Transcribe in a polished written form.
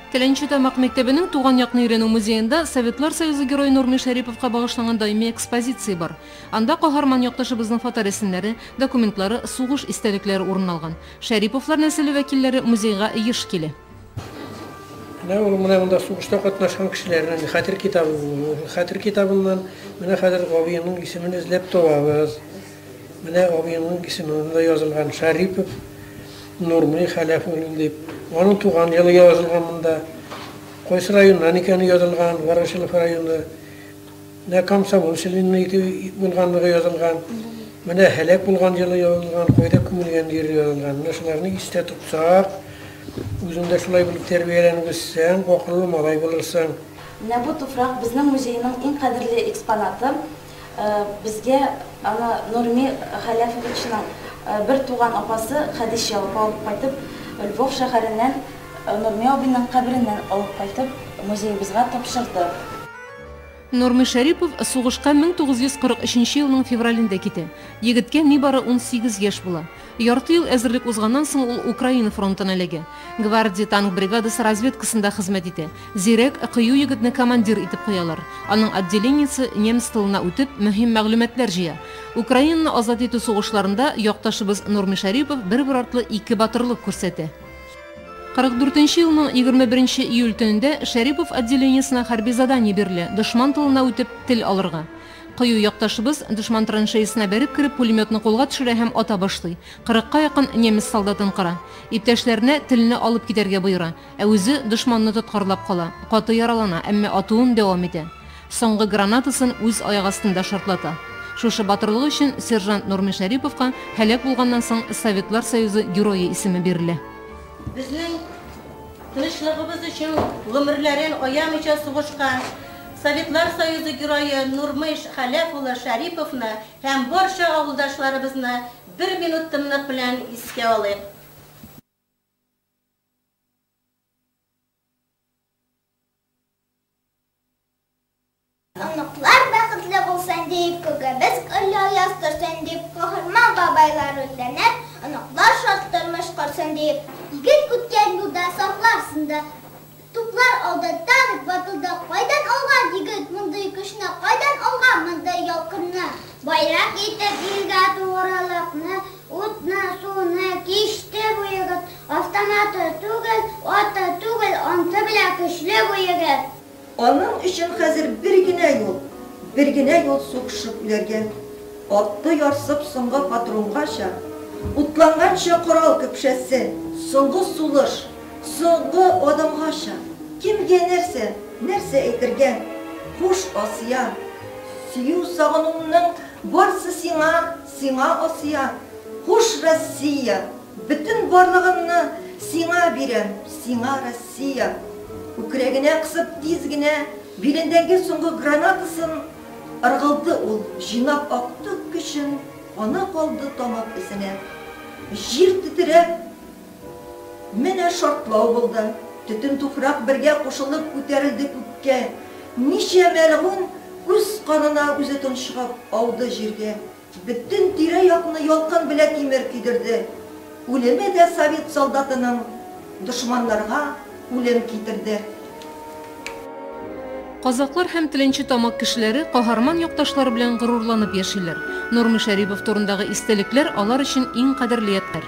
Теләнче Тамак мәктәбенең туган якны өйрәнү музеенда Советлар Союзы Герое Нурми Шәриповка багышланган даими экспозиция бар. Анда каһарман якташыбызның фоторәсемнәре, документлары, сугыш истәлекләре урын алган. Шәриповлар нәселе вәкилләре музейга еш килә. Менә ул менә монда сугышта катнашкан кешеләрнең хәтер китабы бу. Хәтер китабыннан менә хәзер абыемның исемен эзләп табабыз. Менә абыемның исеме монда язылган, Шәрипов Нурмый Хәләф улы дип. Аның туган елы язылган монда. Кайсы районнан икәне язылган, Ворошилов районы. Менә комсомол члены итеп булганлыгы язылган. Менә һәлак булган елы язылган, кайда күмелгән җире язылган. Менә шуларны истә тотсак, үзең дә шулай булып тәрбияләнеп үссәң, акыллы малай булырсың. Менә бу туфрак безнең музейның иң кадерле экспонаты. Безгә аны Нурми Хәләфовичның бер туган апасы Хәдичә апа алып кайтып, Львов шәһәреннән Нурми абыйның кабереннән алып кайтып, музеебызга тапшырды. Нурми Шәрипов сугышка 1943 елның февралендә китә. Егеткә нибары 18 яшь була. Ярты ел әзерлек узганнан соң ул Украина фронтына эләгә. Гвардия танк бригадасы разведкасында хезмәт итә. Зирәк, кыю егетне командир итеп куялар. Аның отделениесе немец тылына үтеп, мөһим мәгълүматлар җыя. Украинаны азат итү сугышларында якташыбыз Нурми Шәрипов бер-бер артлы ике батырлык күрсәтә. 44 нче елның 21 нче июль төнендә Шәрипов отделениесенә хәрби задание бирелә, дошман тылына үтеп, тел алырга. Кыю якташыбыз, дошман траншеясына бәреп кереп, пулеметны кулга төшерә һәм ата башлый. Кырыкка якын немец солдатын кыра. Иптәшләренә телне алып китәргә боера. Ә үзе дошманны тоткарлап кала. Каты яралана, әмма атуын дәвам итә. Соңгы гранатасын үз аяк астында шартлата. Шушы батырлыгы өчен сержант Нурми Шәриповка һәлак булганнан соң Советлар Союзы Герое исеме бирелә. Безнең тынычлыгыбыз өчен гомерләрен аямыйча сугышкан Советлар Союзы Герое Нурмыйш Хәләф улы Шәриповны һәм барча авылдашларыбызны бер минут тынлык белән искә алыйк. Оныклар бәхетле булсын дип, күгебез гөлле аяз торсын дип, каһарман бабайлар үрдәнеп, оныклар шат тормыш корсын дип. Егет үткән юлда сафлар сынды, туплар ауды, танк ватылды. Кайдан алган егет мондый көчне, кайдан алган мондый ялкынны? Байрак итеп илгә тугрылыкны, утны, суны кичте бу егет. Автоматы түгел, аты түгел, анты белән көчле бу егет. Аның өчен хәзер бер генә юл, бер генә юл сугышып үләргә. Атты ярсып соңгы патронгача, утланганчы корал көпшәсе, соңгы сулыш, соңгы адымгача. Кемгә нәрсә, нәрсә әйтергә? Хуш, Асия! Сөю, сагынуымның барсы сиңа, сиңа, Асия! Хуш, Россия! Бөтен барлыгымны сиңа бирәм, сиңа, Россия! Күкрәгенә кысып тиз генә билендәге соңгы гранатасын ыргылды ул, җыйнап актык көчен, каны калды тамып эзенә. Җир тетрәп, менә шартлау булды, төтен-туфрак бергә кушылып күтәрелде күккә, ничә мәлгунь үз канына үзе тончыгып ауды җиргә. Бөтен тирә-якны ялкын белә тимер көйдерде. Үлеме дә совет солдатының дошманнарга үлем китерде. Казаклар һәм Теләнче Тамак кешеләре каһарман якташлары белән горурланып яшиләр. Нурмый Шәрипов турындагы истәлекләр алар өчен иң кадерле ядкарь.